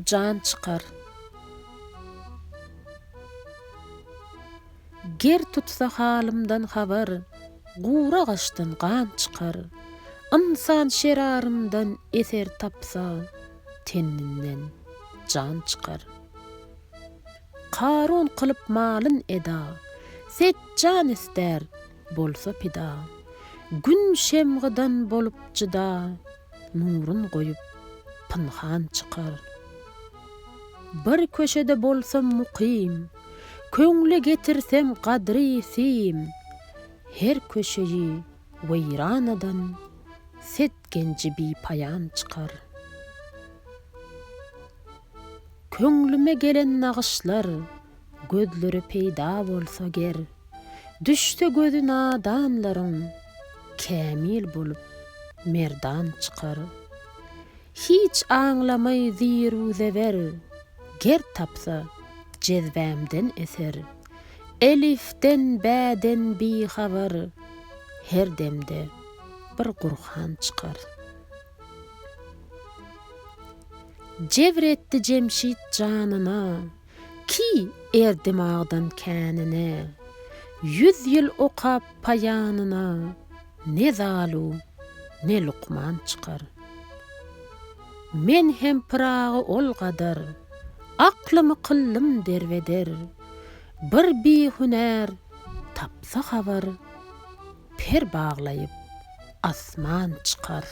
jan çykar. Ger tutsa halymdan habar, Gura gaşdan gan çykar. Ynsan şerarymdan eser tapsa, Teninden jan çykar. Karun kylyp malyn eda, Set jan istär, bolsa pida. Gün şemgydan bolup jyda, Nurun goýup, pynhan çykar. Bir köşede bolsam mukym, Köňle getirsem gadry sim, Her köşeýi weýranadan Set genji bipaýan çykar. Köňlüme gelen nagyşlar Gözlere peýda bolsa ger, Düşse gözi nadanlaryň, Kämil bolup merdan çykar. Hiç aňlamaý ziru-zeber, Ger tapsa jezbämden eser. Elifden, bäden bihabar, Her demde bir Gurhan çykar. Jebr etdi Jemşit janyna, Ki erdi magdan känine, Ýüz ýyl okap paýanyna, Ne Zalu, ne Lukman çykar. Men hem Pyragy ol gadar, Aklymy kyldym derbeder, Bir bihünär tapsa habar, Per baglaýyp asman çykar.